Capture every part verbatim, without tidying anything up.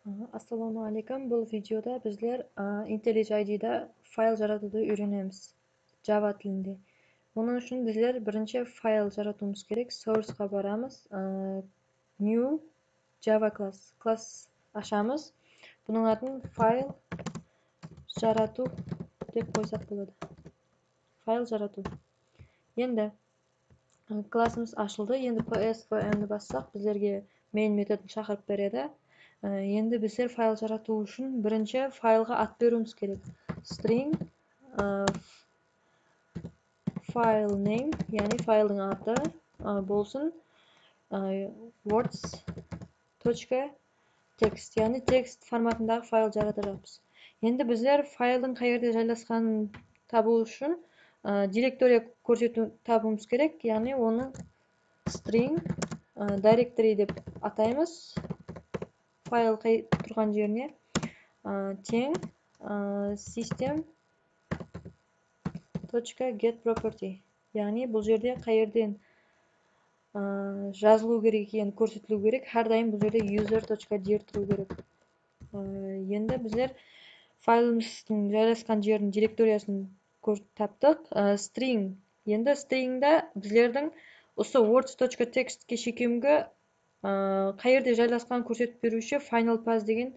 Assalamu aleykum. Bul videoda bizler, a, IntelliJ IDe fayl jaratıwdı úyrenemiz Java tilinde. Onıń ushın bizler birinshi fayl jaratıwımız kerek. Sourceqa baramız. A, new Java class. Klass ashamız. Bunıń atın fayl jaratıw dep qoysaq boladı. Fayl jaratıw. Endi, ı, klassımız ashıldı. Endi P S V M'di bassaq, bizlerge main metodın shaqırıp beredi. I, endi bizler fayl jaratıw ushın birinshi faylǵa at beriwimiz kerek. String, ı, file name, yaǵnıy fayldıń atı, ı, bolsın, ı, words tochka text, yaǵnıy tekst formatındaǵı fayl jaratajaqpız. Endi bizler fayldıń qayerde jaylasqanın tabıw ushın, ı, direktoriya kórsetiw tabıwımız kerek, yaǵnıy onı string, ı, directory dep ataymız. Fayl qay-, turǵan jerine, ı, teń, ı, system tochka get property. Yaǵnıy bul jerde qayerden, ı, jazılıw kerek ekenin kórsetiliw kerek. Hár dayım bul jerde user tochka dir turıw kerek. I, endi bizler faylımızdıń jaylasqan jerin, direktoriyasın kór-, taptıq. I, string. Endi stringda bizlerdiń usı words tochka textke shekemgi, ı, qayerde jaylasqanın kórsetip beriwshi final path degen,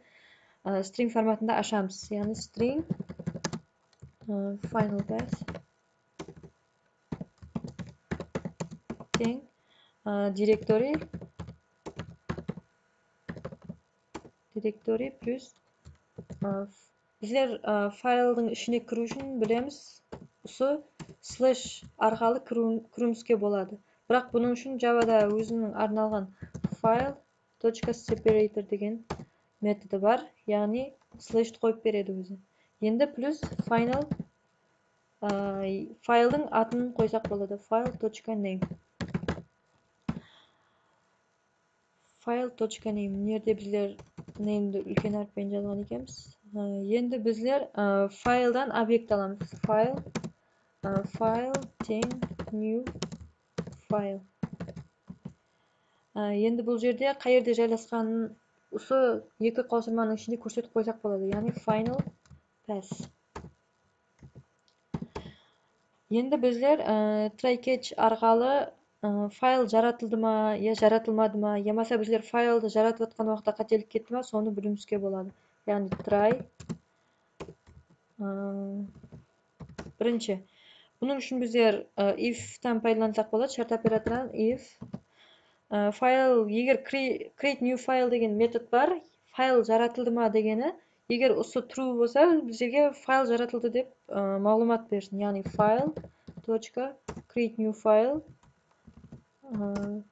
ı, string formatında ashamız. Yaǵnıy string, ı, final path teń, ı, directory, directory plus, ı, bizler, ı, fayldıń ishine kiriw ushın bilemiz, usı slash arqalı kiriw-, kiriwimizge boladı. Biraq bunıń ushın Javada óziniń arnalǵan file tochka separator degen metodı bar, yaǵnıy slashti qoyıp beredi ózi. Endi plus final, ı, fayldıń atın qoysaq boladı, file tochka name. File tochka name. Mına jerde bizler namedi úlken hárip penen jazǵan ekenbiz. I, endi bizler, ı, fayldan obyekt alamız. File, ı, file teń new file. I, endi bul jerde qayerde jaylasqanın usı eki qawsırmanıń ishinde kórsetip qoysaq boladı. Yaǵnıy final path. Endi bizler, ı, try catch arqalı, ı, fayl jaratıldı ma, ya jaratılmadı ma, yamasa bizler fayldı jaratıp atqan waqıtta qátelik ketti ma, sonı biliwimizge boladı. Yaǵnıy try, ı, birinshi. Bunıń ushın bizler, ı, if-tan paydalansaq boladı, shárt operatorınan if, ı, fayl, eger cre-, create new file degen metod bar, fayl jaratıldı ma degeni, eger usı true bolsa, bizlerge fayl jaratıldı dep, ı, maǵlıwmat bersin. Yaǵnıy file tochka create new file, ı,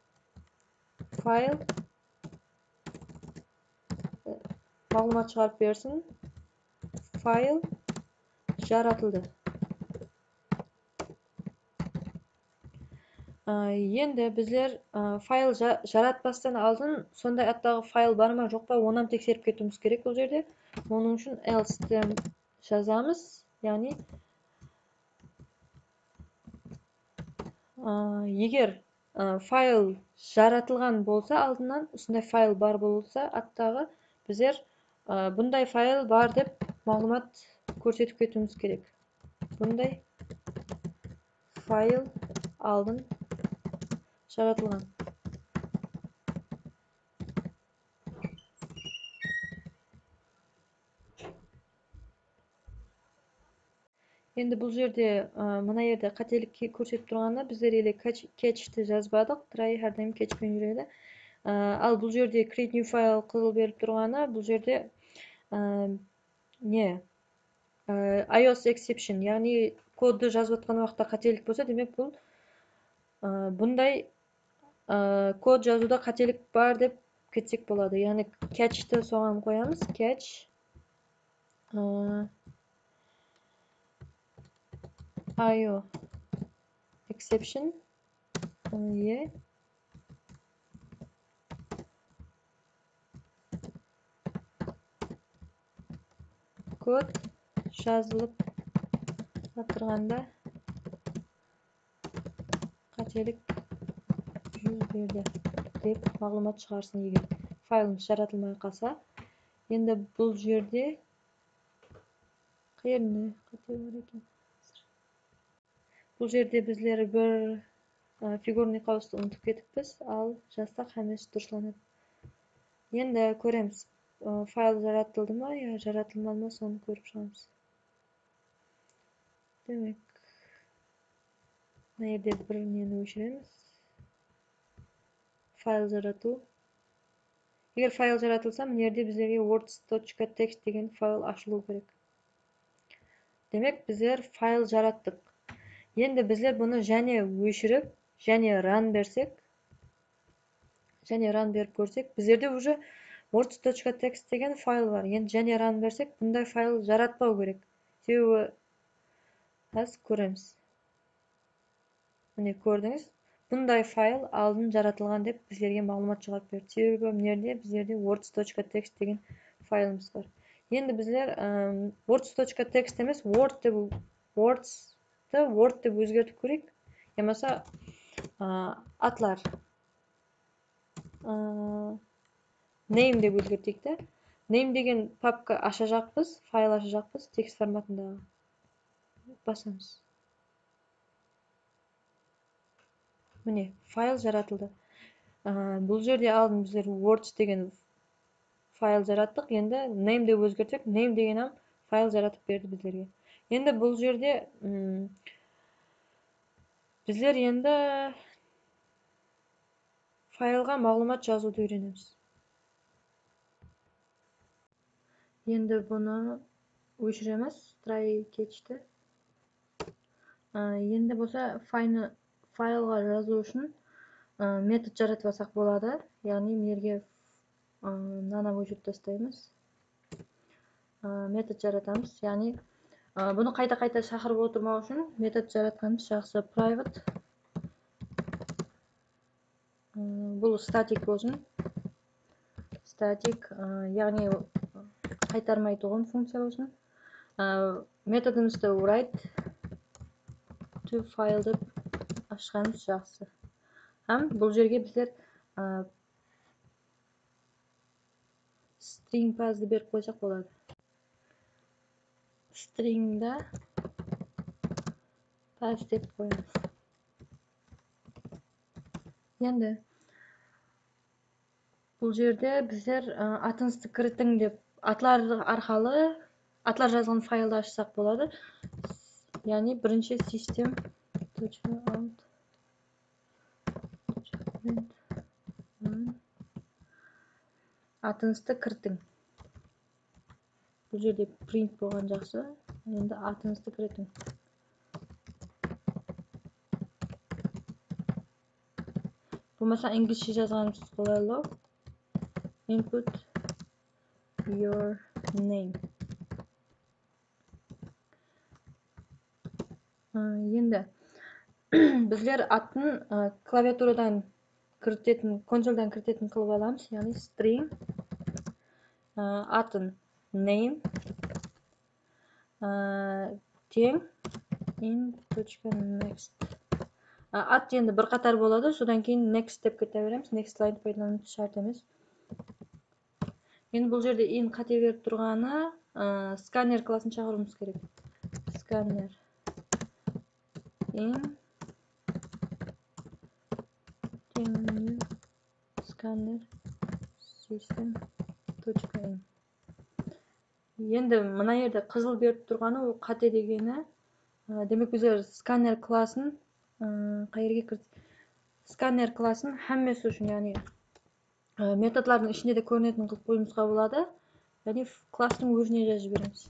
fayl, ı, maǵlıwmat shıǵarıp bersin. Fayl jaratıldı. I, endi bizler, ı, fayl ja-, jaratpastan aldın sonday attaǵı fayl bar ma, joq pa, onı hám tekserip ketiwimiz kerek bul jerde. Onıń ushın else dep jazamız. Yaǵnıy, ı, eger, ı, fayl jaratılǵan bolsa aldınnan, usınday fayl bar bolsa attaǵı, bizler, ı, bunday fayl bar dep maǵlıwmat kórsetip ketiwimiz kerek. Bunday fayl aldın jaratılǵan. Endi bul jerde, ı, mına jerde qátelik ke-, kórsetip turǵanı, bizler ele catch, catchti jazbadıq. Try hár dayım catch penen júredi. I, al bul jerde create new file qızıl berip turǵanı, bul jerde, ı, ne? I, iOS exception, yaǵnıy koddı jazıp atqan waqıtta qátelik bolsa, demek bul, ı, bunday, ı, kod jazıwda qátelik bar dep ketsek boladı. Yaǵnıy catchti soǵan qoyamız. Catch, ı, io exception, ı, e. Kod jazılıp atırǵanda qátelik júz berdi dep maǵlıwmat shıǵarsın, eger faylımız jaratılmay qalsa. Endi bul jerde qayerinde qáte bar eken? Bul jerde bizler bir, a, figurnıy qawıstı umıtıp ketippiz, al jazsaq hámmesi durıslanadı. Endi kóremiz, a, fayl jaratıldı ma ya jaratılmadı ma, sonı kórip shıǵamız. Demek, mına jerde bir neni óshiremiz. Fayl jaratıw. Eger fayl jaratılsa, mına jerde bizlerge words tochka text degen fayl ashılıwı kerek. Demek, bizler fayl jarattıq. Endi bizler bunı jáne óshirip, jáne run bersek, jáne run berip kórsek, bizlerde уже words tochka text degen fayl bar. Endi jáne run bersek, bunday fayl jaratpaw kerek. Sebebi, házir kóremiz. Mine, kórdińiz. Bunday fayl aldın jaratılǵan dep bizlerge maǵlıwmat shıǵarıp berdi. Sebebi mına jerde bizlerde words tochka text degen faylımız bar. Endi bizler, ım, words tochka text emes, word dep, wordstı word dep ózgertip kóreyik. Yamasa, ı, atlar. Aa, name dep ózgerteyik te. Name degen papka ashajaqpız, fayl ashajaqpız, tekst formatındaǵı. Basamız. Mine, fayl jaratıldı. Aa, bul jerde aldın bizler words degen fayl jarattıq. Endi name dep ózgertsek, name degen hám fayl jaratıp berdi bizlerge. Endi bul jerde, mm, bizler endi faylǵa maǵlıwmat jazıwdı úyrenemiz. Endi bunı óshiremiz, try catchti. Á, endi bolsa faylnı, faylǵa jazıw ushın, á, metod jaratıp alsaq boladı. Yaǵnıy, mına jerge, á, mınanı óshirip taslaymız. Á, metod jaratamız. Yaǵnıy, á, bunı qayta-qayta shaqırıp otırmaw ushın metod jaratqanımız jaqsı. Private Im, bul static bolsın. Static, ı, yaǵnıy, ı, qaytarmaytuǵın funkciya bolsın. I, metodımızdı write to file dep ashqanımız jaqsı. Hám bul jerge bizler, ı, string path-tı berip qoysaq boladı. Stringda path dep qoyamız. Endi bul jerde bizler, ı, atıńızdı kiritiń dep atlar arqalı, atlar jazılǵan fayldı ashsaq boladı. Yaǵnıy birinshi system tochka out tochka print. Atıńızdı kiritiń. Bul jerde print bolǵan jaqsı. Endi atıńızdı kiritiń. Bolmasa, inglizshe jazǵanımız qolaylı. Input your name. I, endi bizler atın, ı, klaviaturadan kiritetin, konsoldan kiritetin qılıp alamız, yaǵnıy string, ı, atın name, ı, teń in tochka next. I, at endi bir qatar boladı, sodan keyin next dep kete beremiz. Next line paydalanıw shárt emes. Endi bul jerde in qáte berip turǵanı, ı, skanner klassın shaqırıwımız kerek. Skanner in teń new skanner system tochka in. Endi mına jerde qızıl berip turǵanı, ol qáte degeni. I, demek, bizler skanner klassın, ı, qayerge kirt-, skanner klassın hámmesi ushın, yaǵnıy, ı, metodlardıń ishinde de kórinetin qılıp qoyıwımızǵa boladı. Yaǵnıy, f-, klasstıń ózine jazıp jiberemiz.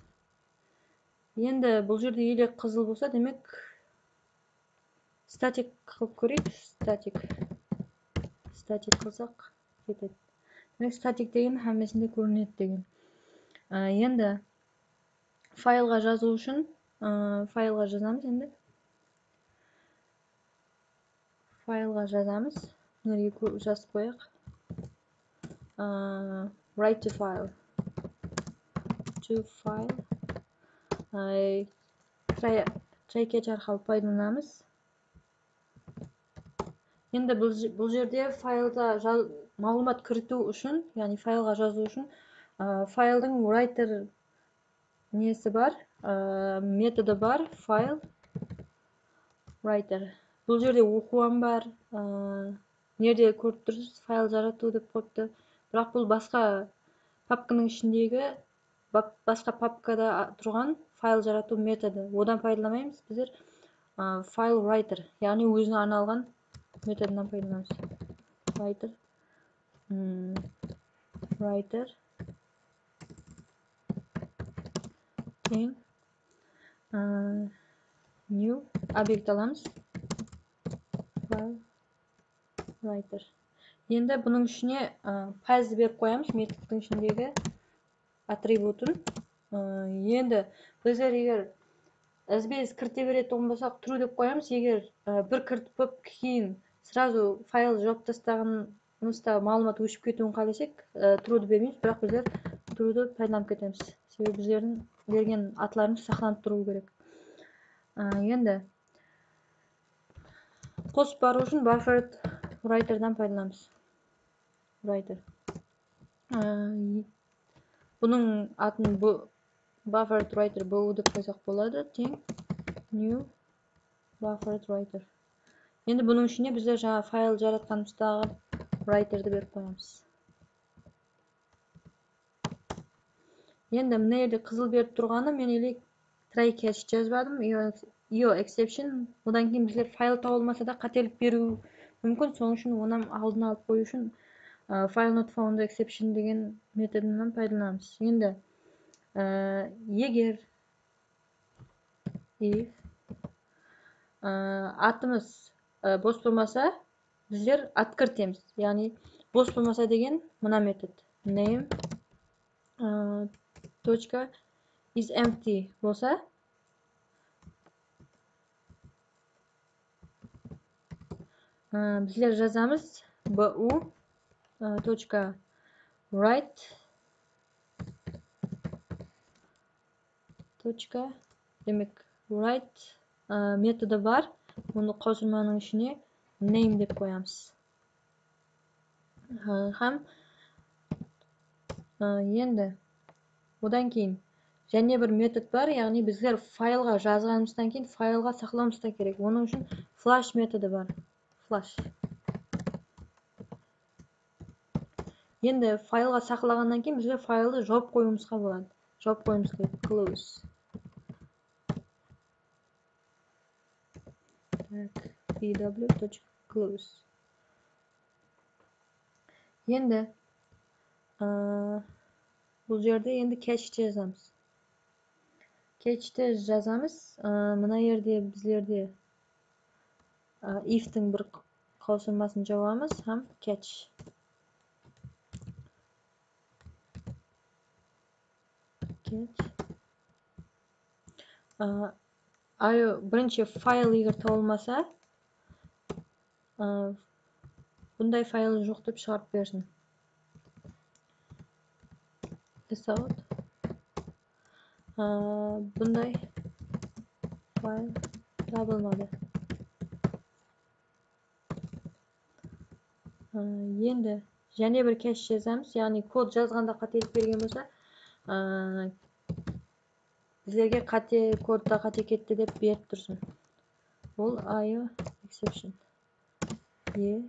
Endi bul jerde elek qızıl bolsa, demek, static qılıp kóreyik. Static. Static qılsaq ketedi. Demek, static degen hámmesinde kórinedi degen. I, endi faylǵa jazıw ushın, ı, faylǵa jazamız endi. Faylǵa jazamız. Mına jerge kó-, jazıp qoyaq. Aa, write to file. To file. Ay, try, try catch arqalı paydalanamız. Endi bul je-, bul jerde faylda ja-, maǵlıwmat kiritiw ushın, yaǵnıy faylǵa jazıw ushın, A, fayldıń writer nesi bar, a, metodı bar, file writer. Bul jerde oqıw hám bar. A, nerde kórip tursız, fayl jaratıw dep qoyıptı. Biraq bul basqa papkanıń ishindegi, bap-, basqa papkada a-, turǵan fayl jaratıw metodı. Odan paydalanbaymız bizler, a, file writer, yaǵnıy ózine arnalǵan metodınan paydalanamız. Writer. Hmm, writer teń, a, new obyekt alamız. File writer. Endi bunıń ishine, a, path berip qoyamız, metodtıń ishindegi atributın. A, endi bizler eger izbe-iz kirite beretuǵın bolsaq, true dep qoyamız. Eger, a, bir kiritip, keyin srazu fayl jawıp tastaǵanımızda maǵlıwmat óship ketiwin qálesek, a, true dep bermeymiz, biraq bizler true dep paydalanıp ketemiz. Sebebi bizlerdiń bergen atlarımız saqlanıp turıwı kerek. A, endi qosıp barıw ushın buffered writerdan paydalanamız. Writer. A, bunıń atın bu buffered writer bu dep qoysaq boladı. Teń new buffered writer. Endi bunıń ishine bizler jańa fayl jaratqanımızdaǵı writerdi berip qoyamız. Endi mına jerde qızıl berip turǵanı, men ele try catch jazbadım, io, io exception. Odan keyin bizler fayl tabılmasa da qátelik beriwi múmkin. Sonıń ushın onı aldın alıp qoyıw ushın, a, file not found exception degen metodımnan paydalanamız. Endi, a, eger, if, a, atımız, a, bos bolmasa, bizler at kiritemiz. Yaǵnıy bos bolmasa degen mına metod. Name, a, tochka is empty bolsa, a, bizler jazamız bu, a, tochka write tochka, demek, write, a, metodı bar. Onı qawsırmanıń ishine name dep qoyamız. A, hám, a, endi odan keyin jáne bir metod bar, yaǵnıy bizler faylǵa jazǵanımızdan keyin faylǵa saqlawımız da kerek. Onıń ushın flush metodı bar. Flush. Endi faylǵa saqlaǵannan keyin bizler fayldı jawıp qoyıwımızǵa boladı. Jawıp qoyıwımız kerek. Close. Tak, pw tochka close. Endi, a, bul jerde endi catch jazamız. Catch te jazamız. A, mına jerde bizlerde, a, if tiń bir q-, qawsırmasın jawamız hám catch. Catch. A, io, birinshi fayl eger tabılmasa, a, bunday fayl joq dep shıǵarıp bersin. This out. A, bunday fayl tabılmadı. A, endi jáne bir catch jazamız. Yaǵnıy kod jazǵanda qátelik bergen bolsa, a, bizlerge qáte, kodda qáte ketti dep berip tursın. Bul io exception. E,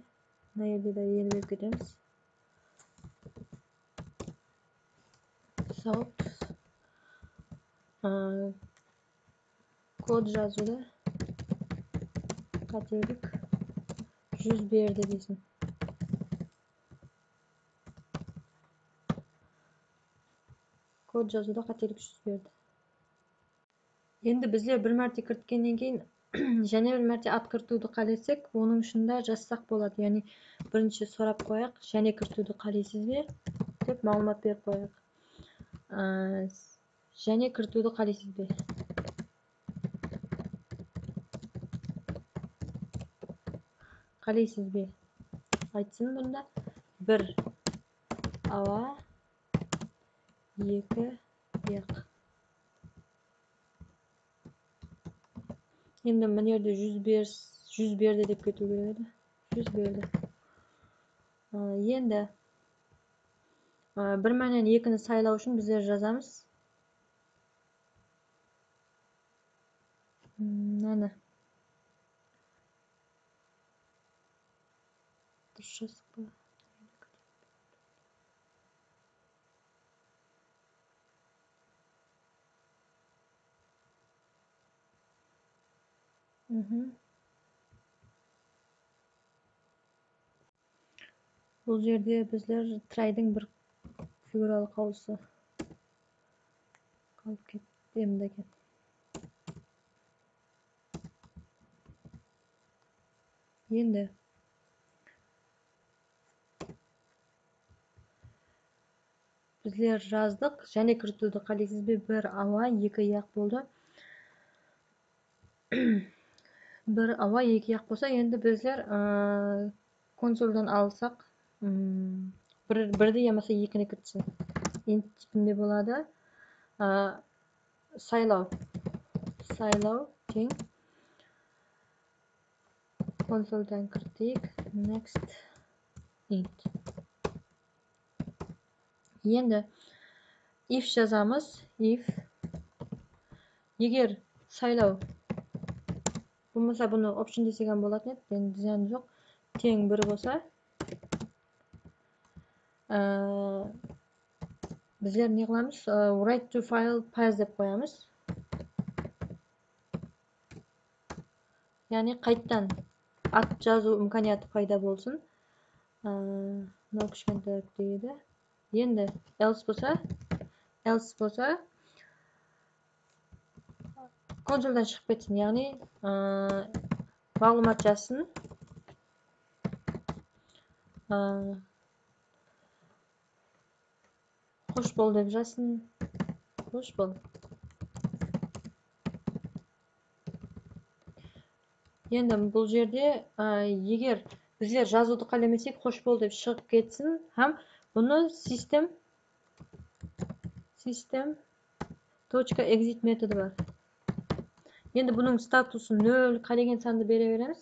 mına jerde de eni berip ketemiz. Salt. A, kod jazıwda qátelik júz berdi deysin. Kod jazıwda qátelik júz berdi. Endi bizler bir márte kiritkennen keyin jáne bir márte at kiritiwdi qálesek, onıń ushın da jazsaq boladı. Yaǵnıy birinshi sorap qoyaq, jáne kiritiwdi qáleysiz be dep maǵlıwmat berip qoyaq. Á, jáne kiritiwdi qáleysiz be? Qáleysiz be? Aytsın bunda. Bir awa, eki yaq. Endi mına jerde júz ber-, júz berdi dep ketiw kerek edi. Júz berdi. Á, endi Á, bir mánen ekini saylaw ushın bizler jazamız. Hmm, mınanı. Durıs jazdıq pa? Mhm. Bul jerde bizler trydıń bir figuralı qawlısı qalıp ketti endi eken. Endi bizler jazdıq. Jáne kiritiwdi qáleysiz be? Bir awa, eki yaq boldı. Bir awa, eki yaq bolsa, endi bizler, ıı, konsoldan alsaq, ım, bir, birdi yamasa ekini kiritsin. Int tipinde boladı. Iı, saylaw. Saylaw teń. Konsoldan kiriteyik. Next int. Endi if jazamız. If. Eger saylaw bolmasa, bunı option desek hám bolatın edi. Endi zıyanı joq. Teń bir bolsa, ıı, bizler ne qılamız? Iı, write to file path dep qoyamız. Yaǵnıy qayttan at jazıw imkaniyatı payda bolsın. Aa, mınaw kishkentay deydi. Endi else bolsa, else bolsa, konsoldan shıǵıp ketsin, yaǵnıy, aa, maǵlıwmat jazsın. Aa, Xosh bol dep jazsın. Xosh bol. Endi bul jerde, a, eger bizler jazıwdı qálemesek, xosh bol dep shıǵıp ketsin hám bunı system, system tochka exit metodı bar. Endi bunıń statusın nol, qálegen sandı bere beremiz.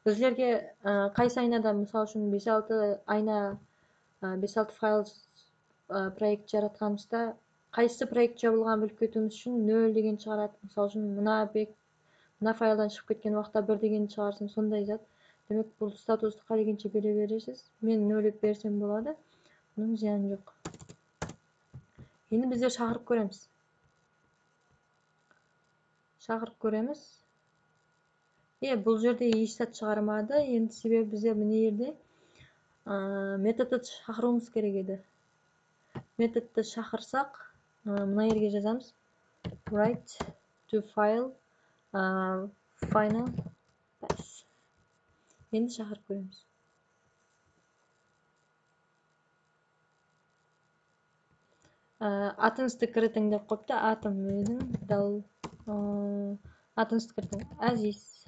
Bizlerge, a, qaysı aynada, mısal ushın, bes-altı ayna, a, bes-altı fayl a, proekt jaratqanımızda, qaysı proekt jabılǵanın bilip ketiwimiz ushın nol degendi shıǵaradı. Mısal ushın, mına bek-, mına fayldan shıǵıp ketken waqıtta bir degendi shıǵarsın, sonday zat. Demek, bul statustı qálegenshe bere beresiz. Men nol dep bersem boladı. Bunıń zıyanı joq. Endi bizler shaqırıp kóremiz. Shaqırıp kóremiz. E, bul jerde hesh zat shıǵarmadı. Endi sebebi bizler mine jerde, a, metodtı shaqırıwımız kerek edi. Metodtı shaqırsaq, a, mına jerge jazamız. Write to file, a, final path. Endi shaqırıp kóremiz. Á, atıńızdı kiritiń dep qoyıptı. Atım meniń dal, á, atıńızdı kiritiń. Aziz.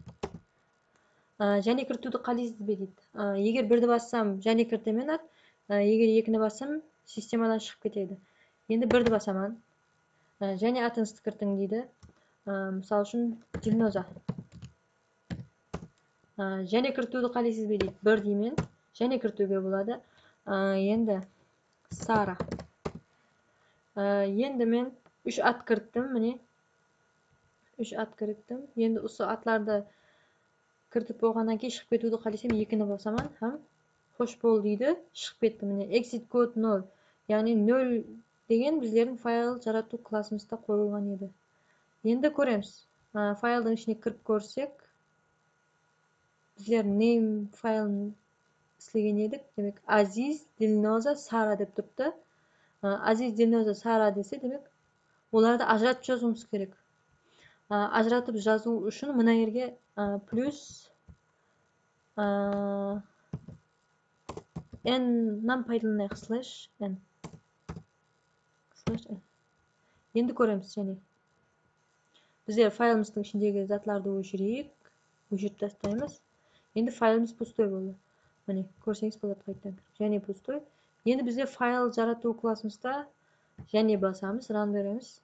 Á, jáne kiritiwdi qáleysiz be deydi. Á, eger birdi bassam, jáne kiritemen at. Á, eger ekini bassam, sistemadan shıǵıp ketedi. Endi birdi basaman. Á, jáne atıńızdı kiritiń deydi. Á, mısal ushın, Dilnoza. Á, jáne kiritiwdi qáleysiz be deydi. Bir deymen. Jáne kiritiwge boladı. Á, endi Sara. Á, endi men úsh at kirittim, mine. Úsh at kirittim. Endi usı atlardı kiritip bolǵannan keyin shıǵıp ketiwdi qáleysem, ekini basaman hám xosh bol deydi, shıǵıp ketti. Mine, exit code nol. Yaǵnıy nol degen bizlerdiń fayl jaratıw klassımızda qoyılǵan edi. Endi kóremiz. Á, fayldıń ishine kirip kórsek, bizler name faylın islegen edik. Demek, Aziz, Dilnoza, Sara dep turıptı. Á, Aziz, Dilnoza, Sara dese, demek, olardı ajıratıp jazıwımız kerek. Á, ajıratıp jazıw ushın mına jerge, á, plyus, á, n-nan paydalanayıq, slash n. Slash n. Endi kóremiz, jáne. Bizler faylımızdıń ishindegi zatlardı óshireyik. Óshirip taslaymız. Endi faylımız pustoy boldı. Mine, kórseńiz boladı, qaytadan kirip. Jáne pustoy. Endi bizler fayl jaratıw klassımızda jáne basamız, run beremiz.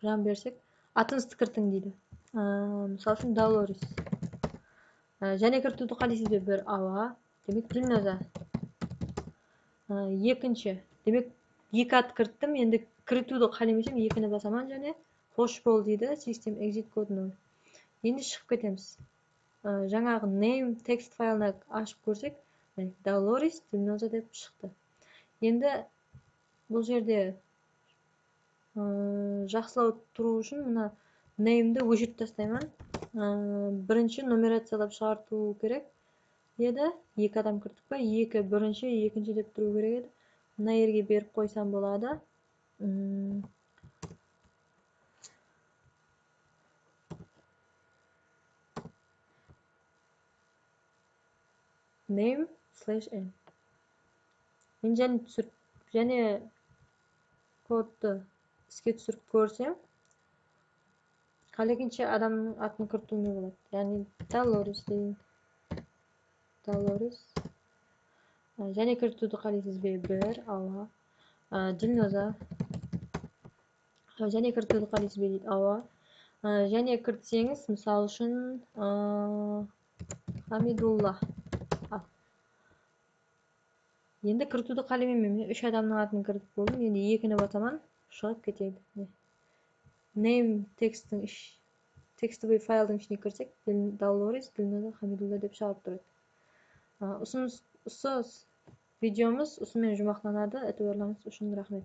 Run bersek, atıńızdı kiritiń deydi. Á, mısal ushın, Dolores. Á, jáne kiritiwdi qáleysiz be? Bir awa. Demek, Dilnoza. Á, ekinshi. Demek, eki at kirittim. Endi kiritiwdi qálemesem, ekini basaman jáne. Xosh bol deydi, system exit code nol. Endi shıǵıp ketemiz. Á, jańaǵı name text faylına ashıp kórsek, mine, Dolores Dilnoza dep shıqtı. Endi bul jerde, ıı, jaqsılaw turıw ushın mına name'di óshirip taslayman. Iı, birinshi numeraciyalap shıǵartıw kerek edi. Eki adam kirdik pa? Eki, birinshi, ekinshi dep turıw kerek edi. Mına jerge berip qoysam boladı. Im, name slash n. Men jáne túsirip, jáne kodtı iske túsirip kórsem, qálegenshe adamnıń atın kiritiwime boladı. Yaǵnıy Dolores deyin. Dolores. Á, jáne kiritiwdi qáleysiz be? Bir, awa. Á, Dilnoza. Jáne kiritiwdi qáleysiz be deydi. Awa. Á, jáne kiritseńiz, mısal ushın, á, Hamidulla. Al. Endi kiritiwdi qálemeymen. Men úsh adamnıń atın kiritip boldım. Endi ekini basaman, shıǵıp ketedi. Mine. Name teksttiń ish-, tekstovoy fayldıń ishine kirsek, Dil-, Dolores, Dilnoza, Hamidulla dep shıǵıp turadı. Á, usınıs, usı videomız usı menen juwmaqlanadı. Itibarlarıńız ushın raxmet.